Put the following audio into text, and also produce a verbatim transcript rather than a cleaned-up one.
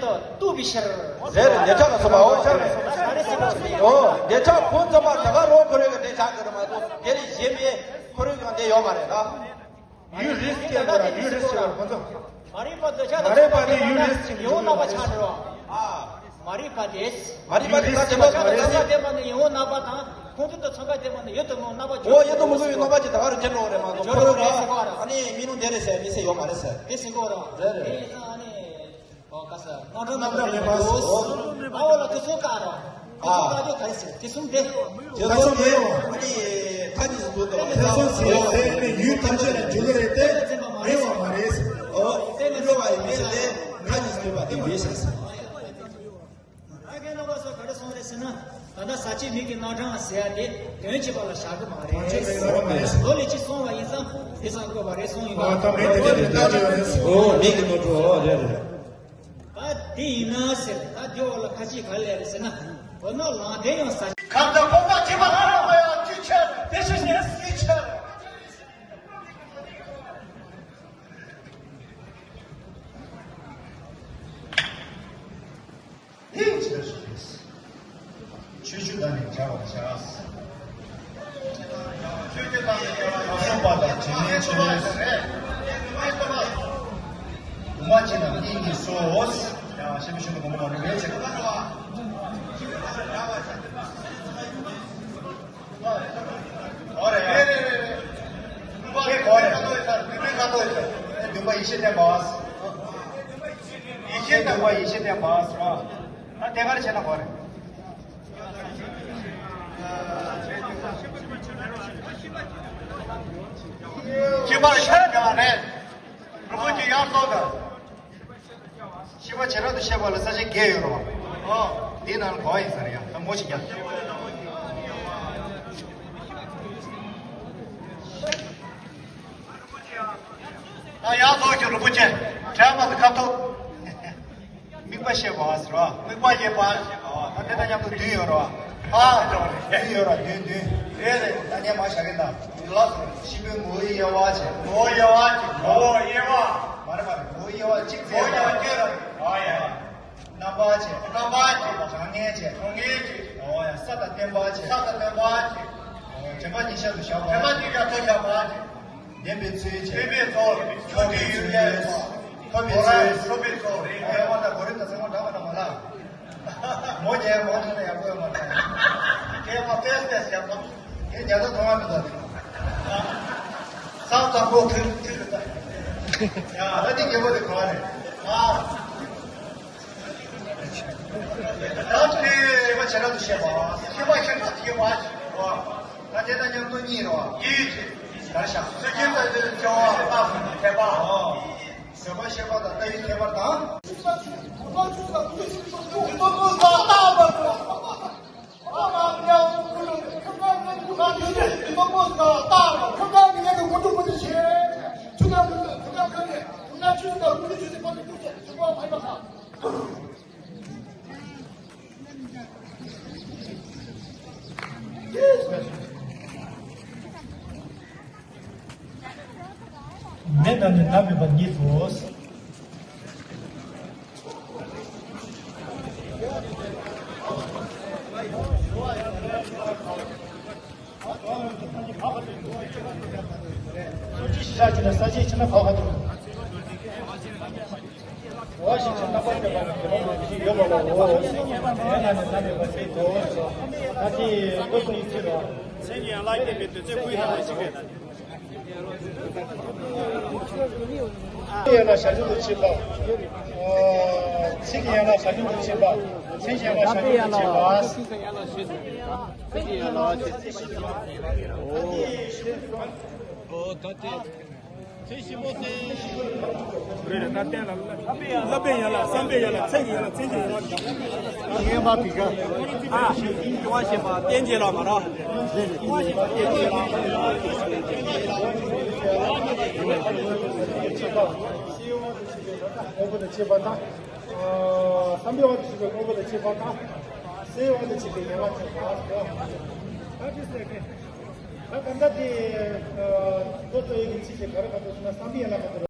བཏུབ་པའི་ཕྱིར། རེད་རེད། འདོད་ཆགས་ལ་སོགས་པའོ། ཨོ། འདོད་ཆགས་ཕུན་སུམ་ཚོགས་པ་ད་ག་རང་ཁོ་རང་གི་འདོད་ཆགས་ཀྱི་རེད་མ་གཏོགས་དེ་ལས་གཞན་པའི་ཁོ་རང་གི་འདོད་ཡོད་མ་རེད་ད། ཡུལ་རེད་ཟེར་བ་ཡུལ་རེད་ཟེར་བ་ཁོ་ཚོ། མ་རིག་པ་འདོད་ཆགས་དང་མ་རིག་པ་ནི་ཡུལ་རེད་ཟེར་ཡིད་འོང་རྣམ་པ་ཆགས་རེད་བ། མ་རིག་པ་དེ། མ་རིག་པ་དེ་ག་དེ་མ་དེ་མ་རེད་ཟེར། དེ་མ་ནི་ཡིད་འོང་རྣམ་པ་དང་ཁོང་ཁྲོ་དང་ཚོར་བ་དེ་མ་ནི་ཡིད་དུ་འོང་རྣམ་པ། ཨོ་ཡིད་དུ་མི་འོང་བའི་རྣམ་པ་ཅིག་ད་ག་རུ་འགྱུར་འགྲོ་བ་རེད་མ་གཏོགས་འགྱུར་འགྲོ་རེད་ཟེར་གོ་ར། ཨ་ནི་མི་ནུ་འདི་རེད་ཟེར་མི་ཟེར་ཡོད་མ་རེད་ཟེར། དེ་ཟེར་གོ་ར། རེད་རེད། དེ་ཡིན་ཙང་ཨ་ནི། ཨོ་ག་ས་རྣམ་གྲངས་མེད་པ། ཨོ་ལ་དེ་ཚོ་ག་ར། དེ་ཚོ་ག་ར་ག་རེ་ཟེར་དེ་གསུམ་དེ། དེ་ཚོ་མེད་ཡོང་། ཨ་ནི་ཁ་གཉིས་སུ་འདུག་དང་། དེ་ཚོ་ཟེར་ཟེར་ནས་ཡུལ་ཐམས་ཅད་ལ་འཇུག་གི་རེད་དེ་མེད་པ་མ་རེད། ཨོ་དེ་མེད་པ་མ་རེད་ཟེར། དེ་ཁ་གཉིས་སུ་འདུག་པ་དེ་མེད་ཟེར་ཟེར། ཨ་རྒན་རྣམ་པ་ཚོ་ག་རེ་གསུངས་རེད་ཟེར་ན། ད་ལྟ་ཟག་བཅས་མིག་གི་རྣམ་གྲངས་ཟེར་ཡ་དེ་དོན་གཅིག་པ་ལ་བཞག་གི་མ་རེད། ཟེར་བ་མེད། ལོ་ལེགས་ཅིག་སོང་བ་ཡིན་ཙང་དེ་ཙམ་དགོས་པ་རེད་གསུངས་ཡིན་པ། ཨ་ད་མེད་དེ་དེ་དེ་ལྟ་ཅི་ཡོད་རེད། ཨོ་མིག་གི་རྣམ་གྲངས་ཨོ་རེད་རེད། ད་དེ་ཡིན་ན་ཟེར། ད་དེ་འོག་ལ་ཁ་ཅིག་ག་ལས་རེད་ཟེར་ན། འོ་ན་ལང་དེ་ཡང་ཟག་གང་ལྟར་ཕོ་བ་ཁྱིམ་པ་ཧ་ར་མ་ཡང་ཅི་ཆེར་དེ་ཤི་ཞེས་སྲིད་ཆེར། ལྷིང་ཆེར་ཞུ་རེས། ཆོས་ཆོས་དང་ནི་བྱ་བར་བྱ། ཆོས་ཆོས་དང་ནི་བྱ་བར་བྱ། སྲུང་བ་དང་དྲིན་ལན་ཆོས། མ་ཅི་ན་སྙིང་གི་སོ། ཡ་ཤེས་མི་ཤེས་ནི་གོང་མ་མ་འགྲོ་བའི་ཕྱིར། ཨོ་རེད། རེད་རེད་རེད་རེད། ཁོ་རེད། བདུན་པའི་ཁ་དོག་ཡིན། བདུན་པ་ཡེ་ཤེས་བསྟན་པ། ཡེ་ཤེས་བདུན་པ་ཡེ་ཤེས་བསྟན་པ་ཟེར་བ། ད་དེ་ག་རེ་བྱས་ན་ཁོ་རེད། ཁྱད་པར་ཤར་འདྲ་བ་རེད། རི་བོ་ཆེ་ཡར་སོང་དང་། ཤེས་པ་བྱེ་བྲག་ཏུ་བཤད་པ་ལ་ས་བཅད་བརྒྱད་ཡོད་རེད་བ། ཨོ། འདི་ནང་ལ་ག་བ་ཡིན་ས་རེད་ཡ། ད་མོ་ཞིག་རྒྱབ། ད་ཡང་ཐོག་གི་རིན་པོ་ཆེ། དྲན་པ་དང་ཁ་ཐུག་དམིགས་པ་བཤད་པ་ཟེར་བ། དམིགས་པ་བཤད་པ། ཨོ། ད་དེ་དང་མཉམ་དུ་བདུན་ཡོད་རེད་བ། ཨ། བདུན་ཡོད་རེད་བ། བདུན་བདུན། རེད་རེད། ད་ངས་མ་བྱ་གི་ད། ལགས་སོ། སྤྱི་བོའི་ངོ་བོའི་དབྱེ་བ་བྱས། ངོ་བོ་དབྱེ་བ་བྱས། ངོ་བོ་དབྱེ་བ། མ་རེད་མ་རེད། ངོ་བོའི་དབྱེ་བ་གཅིག་བྱས། ངོ་བོ་དབྱེ་བ་གཅིག་རེད། ཨ་ཡ། རྣམ་པར་བྱས། རྣམ་པར་བྱས། གྲངས་ངེས་བྱས། གྲངས་ངེས་བྱས། འོ་ཡ། ས་དང་བརྟེན་པར་བྱས། ས་དང་བརྟེན་པར་བྱས། འོ། དྲན་པ་ཉིད་ཤར་དུ་བཞག་པ། དྲན་པ་ཉིད་ཤར་དུ་བཞག་པ། ལྡན་པའི་ཚུལ་བྱས། ལྡན་པའི་ཚུལ། ཕྱོགས་ཀྱི་ཡུལ་ཡས། ཐོབ་པའི་ཚུལ། ཐོབ་པའི་ཚུལ། འོ་ཡ། མ་ད་གོ་རིམ་དང་ཚང་མ་འདྲ་མ་འདྲ་མ་ལ། མོ་རྒྱལ་མོ་ཆེ་ན་ཡག་པོ་ཡོད་མ་རེད། རྒྱལ་མོ་ཏེས་ཏེས་ཡག་པོ། དེ་རྒྱ་ཐོ་ཐོང་བ་མི་འདུག་དེ། ས་དང་པོ་ཐུལ་ཐུལ་ལ་ད། ཡ་ད་དེ་རྒྱལ་པོ་དེ་གོ་བ་རེད། ཨ། ད་དེ་ཤེས་པ་བྱེ་བྲག་ཏུ་བཤད་པ། ཤེས་པ་ཤེས་པ་ཤེས་པ་ཞེས་པ། ད་དེ་དང་མཉམ་དུ་གཉིས་རེད་བ། གཉིས་ཀྱི། གར་ཤ། སེམས་ཅན་དང་དེ་ལ་བྱ་བ་ལ་སྟག་གསུམ་གྱི་ཁྱད་པར། བཟོད་པ་ཤེས་པ་དང་ལྟ་བའི་ཁྱད་པར་དང་། མེ་དང་ནི་ནམ་མེད་པ་ཉིད་དོ། སུ་ཅི་ཞིག་བྱ་ཞིག་ན་ས་ཆའི་ཕྱི་ན་བབ་པ་དང་། འོ་ཞིག་ཅིག་རྣམ་པར་དཔྱོད་པ་ནི་དེ་མ་ཡིན་པ་ཞིག་ཡོད་པ་ལ། འོ་ཞིག་མེད་ན་ནི་ནམ་མེད་པ་ཞིག་ཏུ། ད་དེ་སྐུ་གསུང་ཡིད་ཆེས་པ། མཚན་གྱི་ཡན་ལག་བརྟེན་པའི་དོན་ཚན་དགུའི་ནང་ནས་ཤིག་རེད། ཡན་ལག་བྱ་བྱེད་དུ་ཕྱིན་པ། ཚིག་གི་ཡན་ལག་བྱ་བྱེད་དུ་ཕྱིན་པ། མཚན་གྱི་ཡན་ལག་བྱ་བྱེད་དུ་ཕྱིན་པ། ཚིག་གི་ཡན་ལག་བྱ་བྱེད་དུ་ཕྱིན་པ། ཨོ་ད་དེ། ཚེ་ཞིབ་པོ་སྟེ། རེད་རེད། ད་བསྟན་ལ། བསླབ་པའི་ཡན་ལག་བསམ་པའི་ཡན་ལག་མཚན་གྱི་ཡན་ལག་མཚན་གྱི་ཡན་ལག་ཨ། སྐྱོ་བ་ཞེས་པ་བསྟན་བྱེད་ལ་མ་རེད། སྐྱོ་བ་ཞེས་པ་བསྟན་བྱེད་ལ། དངོས་པོ་དང་བཅས་པ་དང་། བསམ་པའི་དབང་དུ་བྱས་པའི་དངོས་པོ་དང་བཅས་པ་དང་། སེལ་བའི་དབང་དུ་བྱས་པའི་ཡན་ལག་བཅས་པ་དང་། ད་ག་འདྲ་དེ། ཨ། མདོ་རྩ་བའི་གི་ཚིག་དེ་ག་རེ་ག་འདྲ་ཟེར་ན་བསམ་པའི་ཡན་ལག་ག་འདྲ།